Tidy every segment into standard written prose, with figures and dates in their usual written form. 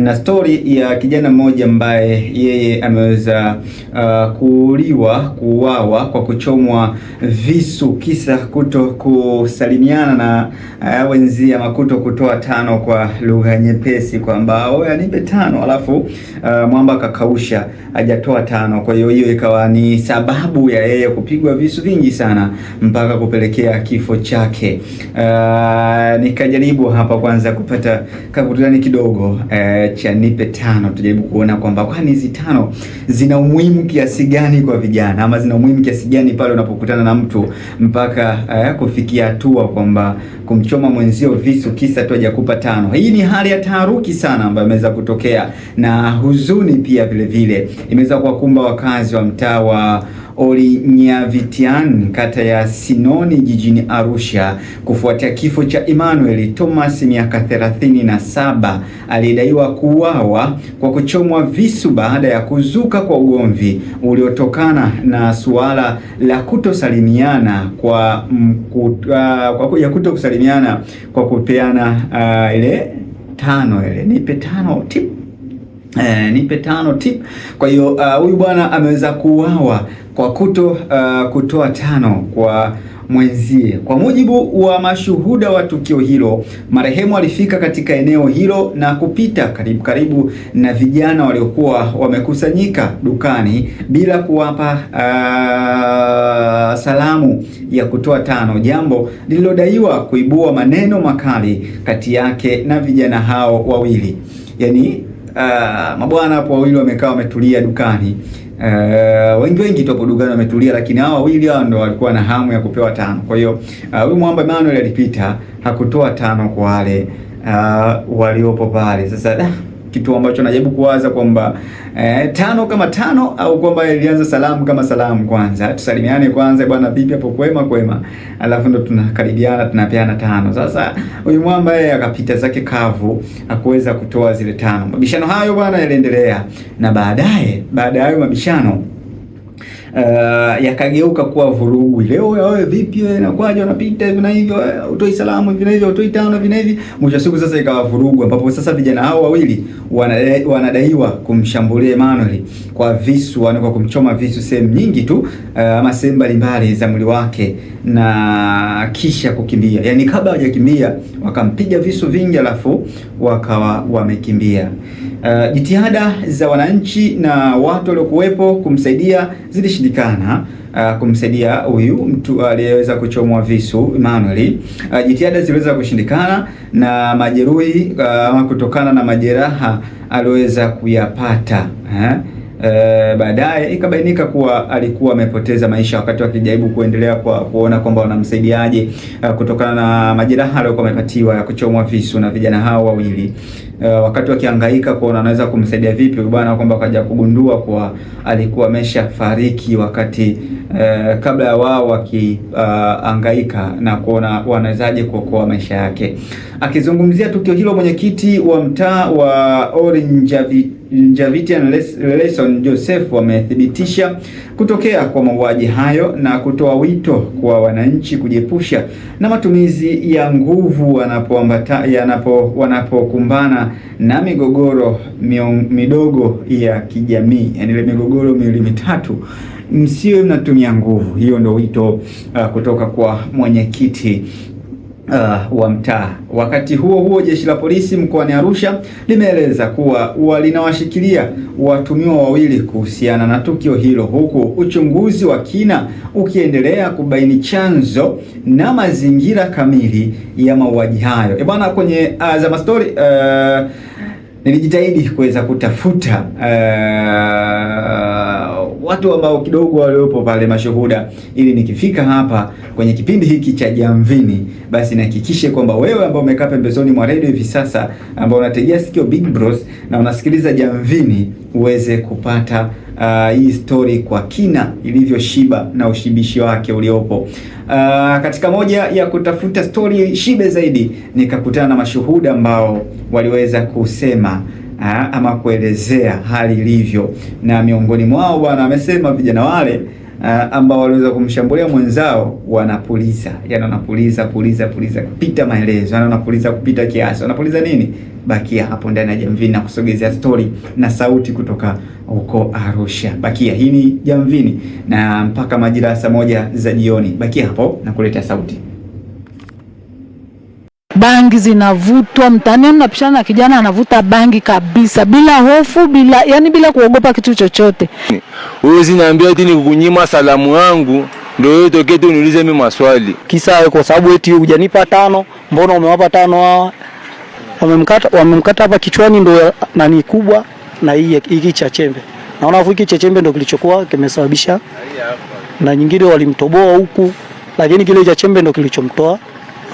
Na stori ya kijana mmoja ambaye yeye ameweza kuuliwa, kuuawa kwa kuchomwa visu, kisa kuto kusalimiana na wenzie ama kuto kutoa tano kwa lugha nyepesi, kwamba oya nipe tano, alafu mwamba akakausha hajatoa tano. Kwa hiyo hiyo ikawa ni sababu ya yeye kupigwa visu vingi sana mpaka kupelekea kifo chake. Nikajaribu hapa kwanza kupata kaburudani kidogo cha nipe tano, tujaribu kuona kwamba kwani hizi tano zina umuhimu kiasi gani kwa vijana ama zina umuhimu kiasi gani pale unapokutana na mtu mpaka kufikia hatua kwamba kumchoma mwenzio visu kisa tu hajakupa tano. Hii ni hali ya taharuki sana ambayo imeweza kutokea na huzuni pia vile vile imeweza kuwakumba wakazi wa mtaa wa Olinyavitian kata ya Sinoni jijini Arusha kufuatia kifo cha Emmanuel Thomas miaka 37 aliyedaiwa kuuawa kwa kuchomwa visu baada ya kuzuka kwa ugomvi uliotokana na suala la kutosalimiana kwa kutokusalimiana kwa kupeana ile tano, ile nipe tano tip. Nipe tano tip. Kwa hiyo huyu bwana ameweza kuuawa kwa kutoa tano kwa mwenzie. Kwa mujibu wa mashuhuda wa tukio hilo, marehemu alifika katika eneo hilo na kupita karibu karibu na vijana waliokuwa wamekusanyika dukani bila kuwapa salamu ya kutoa tano, jambo lililodaiwa kuibua maneno makali kati yake na vijana hao wawili. Yaani mabwana hapo wawili wamekaa wametulia dukani. Wengi wengi tu hapo dukani wametulia, lakini hao wawili hao ndio walikuwa na hamu ya kupewa tano. Kwa hiyo huyu mwamba Emmanuel alipita, hakutoa tano kwa wale waliopo pale. Sasa kitu ambacho najaribu kuwaza kwamba tano kama tano au kwamba ilianza salamu kama salamu kwanza, tusalimiane kwanza, bwana vipi hapo, kwema kwema, alafu ndo tunakaribiana tunapeana tano. Sasa huyu mwamba yeye akapita zake kavu, hakuweza kutoa zile tano. Mabishano hayo bwana yaliendelea, na baadaye, baada ya hayo mabishano yakageuka kuwa vurugu. Leo wewe vipi wewe, inakuwaje unapita hivi na hivyo, utoi salamu hivi na hivyo, utoi tano hivi na hivi. Mwisho wa siku sasa ikawa vurugu, ambapo sasa vijana hao wawili wanadaiwa kumshambulia Emmanuel kwa visu, yani kwa kumchoma visu sehemu nyingi tu ama sehemu mbalimbali za mwili wake na kisha kukimbia. Yani kabla hawajakimbia wakampiga visu vingi, alafu wakawa wamekimbia. Jitihada za wananchi na watu waliokuwepo kumsaidia zilishindikana. Kumsaidia huyu mtu aliyeweza kuchomwa visu Emmanuel. Jitihada ziliweza kushindikana na majeruhi kutokana na majeraha aliweza kuyapata. Baadaye ikabainika kuwa alikuwa amepoteza maisha wakati wakijaribu kuendelea kwa kuona kwamba wanamsaidiaje kutokana na majeraha aliyokuwa amepatiwa ya kuchomwa visu na vijana hao wawili. Wakati wakihangaika kuona anaweza kumsaidia vipi bwana, kwamba akaja kugundua kuwa alikuwa ameshafariki wakati kabla ya wao wakihangaika na kuona wanawezaje kuokoa maisha yake. Akizungumzia tukio hilo, mwenyekiti wa mtaa wa Orinjavitian Leleson Joseph wamethibitisha kutokea kwa mauaji hayo na kutoa wito kwa wananchi kujiepusha na matumizi ya nguvu wanapokumbana na migogoro midogo ya kijamii, yaani ile migogoro miwili mitatu, msiwe mnatumia nguvu. Hiyo ndio wito kutoka kwa mwenyekiti wa mtaa. Wakati huo huo, jeshi la polisi mkoani Arusha limeeleza kuwa linawashikilia watumiwa wawili kuhusiana na tukio hilo, huku uchunguzi wa kina ukiendelea kubaini chanzo na mazingira kamili ya mauaji hayo. E bwana, kwenye Zama Story nilijitahidi kuweza kutafuta watu ambao kidogo waliopo pale mashuhuda, ili nikifika hapa kwenye kipindi hiki cha Jamvini, basi nihakikishe kwamba wewe ambao umekaa pembezoni mwa redio hivi sasa, ambao unategea sikio Big Bros na unasikiliza Jamvini, uweze kupata hii story kwa kina ilivyoshiba na ushibishi wake uliopo. Katika moja ya kutafuta story shibe zaidi, nikakutana na mashuhuda ambao waliweza kusema ama kuelezea hali ilivyo, na miongoni mwao bwana amesema vijana wale ambao waliweza kumshambulia mwenzao wanapuliza, yani wanapuliza puliza puliza kupita maelezo, yani wanapuliza kupita kiasi. Wanapuliza nini? Bakia hapo ndani ya Jamvini na kusogezea story na sauti kutoka huko Arusha. Bakia, hii ni Jamvini na mpaka majira ya saa 1 za jioni. Bakia hapo na kuletea sauti. Bangi zinavutwa mtaani, mnapishana na kijana anavuta bangi kabisa bila hofu, bila yani bila kuogopa kitu chochote. Huwezi niambia eti nikukunyima salamu yangu ndio wewe tokee tu niulize mimi maswali. Kisa kwa sababu eti hujanipa 5, mbona umewapa 5 hawa? Wamemkata hapa kichwani ndio nani kubwa na hii hiki cha chembe. Naona afu hiki cha chembe ndio kilichokuwa kimesababisha, na nyingine walimtoboa huku, lakini kile cha chembe ndio kilichomtoa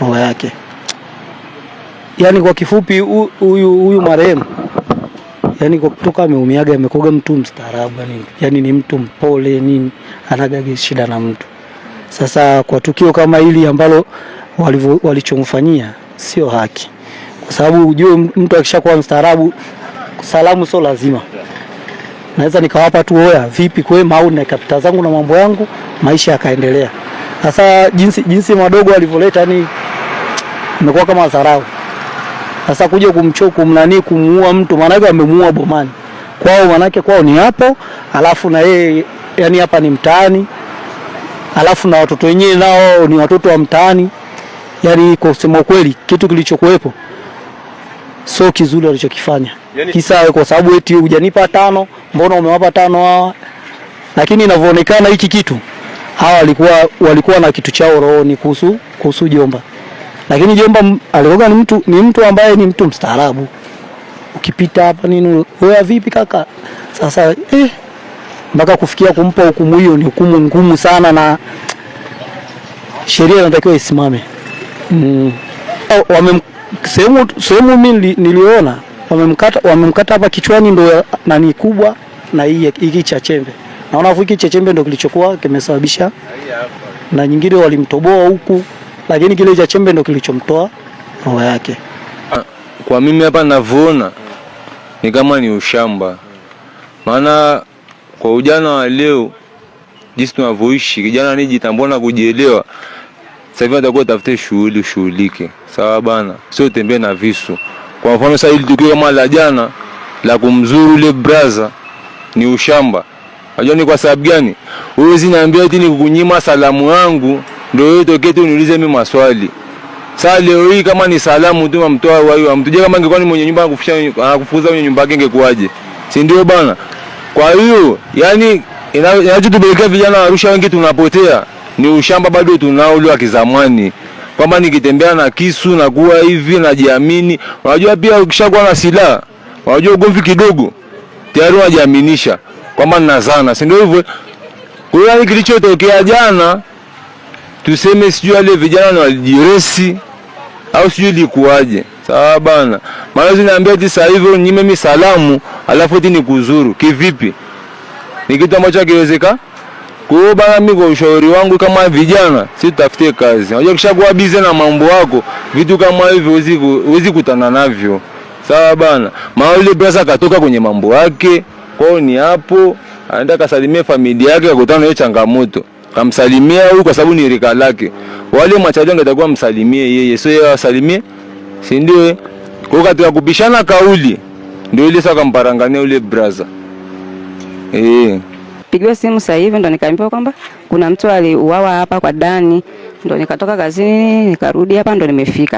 roho yake. Yaani kwa kifupi huyu marehemu yani kwa kutoka ameumiaga, amekoga mtu mstaarabu, yani ni mtu mpole nini, anagaga shida na mtu. Sasa kwa tukio kama hili ambalo walichomfanyia sio haki, kwa sababu ujue mtu akishakuwa mstaarabu salamu sio lazima. Naweza nikawapa tu oya vipi kwema, au nikapita zangu na mambo yangu, maisha yakaendelea. Sasa jinsi madogo walivyoleta yani imekuwa kama dharau. Sasa kuja kumnani kumuua mtu, maana yake amemuua bomani kwao, maana yake kwao ni hapo, alafu na yeye yani hapa ni mtaani, alafu na watoto wenyewe nao ni watoto wa mtaani. Yani kwa kusema kweli, kitu kilichokuwepo sio kizuri walichokifanya, yani kisa kwa sababu eti hujanipa 5, mbona umewapa 5 hawa? Lakini inavyoonekana hiki kitu hawa walikuwa na kitu chao rohoni kuhusu Jomba. Lakini Jomba alikuwa ni mtu ambaye ni mtu mstaarabu. Ukipita hapa nini, wewe vipi kaka? Sasa mpaka kufikia kumpa hukumu hiyo ni hukumu ngumu sana, na sheria inatakiwa isimame. Sehemu mimi niliona wamemkata hapa kichwani ndio nani kubwa na hii hiki cha chembe. Naona hiki cha chembe ndio kilichokuwa kimesababisha, na nyingine walimtoboa huku, lakini kile cha chembe ndio kilichomtoa roho yake. Kwa mimi hapa ninavyoona ni kama ni ushamba. Maana kwa ujana wa leo jinsi tunavyoishi, kijana anijitambua na kujielewa. Sasa hivi atakuwa tafute shughuli ushughulike. Sawa bana, sio tembee na visu. Kwa mfano sasa hili tukio kama la jana la kumzuru yule brother ni ushamba. Unajua ni kwa sababu gani? Huwezi niambia eti nikukunyima salamu yangu ndio wewe tokee tu niulize mimi maswali. Sasa leo hii kama ni salamu tu mamtoa wao, mtuje kama ingekuwa ni mwenye nyumba anakufukuza mwenye nyumba yake ingekuwaje? Si ndio bana? Kwa hiyo yani inachotupelekea vijana wa Arusha wengi tunapotea ni ushamba bado tunao ule wa kizamani. Kwamba nikitembea na kisu na kuwa hivi najiamini. Unajua pia ukishakuwa na silaha, unajua ugomvi kidogo tayari unajiaminisha kwamba nina zana, si ndio hivyo? Kwa hiyo yani kilichotokea jana tuseme sijui wale vijana ni walijiresi au sijui ilikuwaje. Sawa bana. Maana zinaambia eti sasa hivi unyime mimi salamu alafu eti nikuzuru. Kivipi? Ni kitu ambacho hakiwezekani. Kwa hiyo bana, mimi kwa ushauri wangu kama vijana, si tutafutie kazi. Unajua kishakuwa busy na mambo yako, vitu kama hivi huwezi kutana navyo. Sawa bana. Maana yule brother katoka kwenye mambo yake, kwao ni hapo, anaenda kasalimia familia yake, akakutana na hiyo changamoto. Kamsalimia huyu kwa sababu ni rika lake. Wale machaji wangetakuwa msalimie yeye, sio yeye asalimie. Si ndio? Kwa hiyo katika kupishana kauli ndio ile sasa kamparangania yule brother. Pigiwa simu sasa hivi ndo nikaambiwa kwamba kuna mtu aliuawa hapa kwa Dani, ndo nikatoka kazini nikarudi hapa ndo nimefika.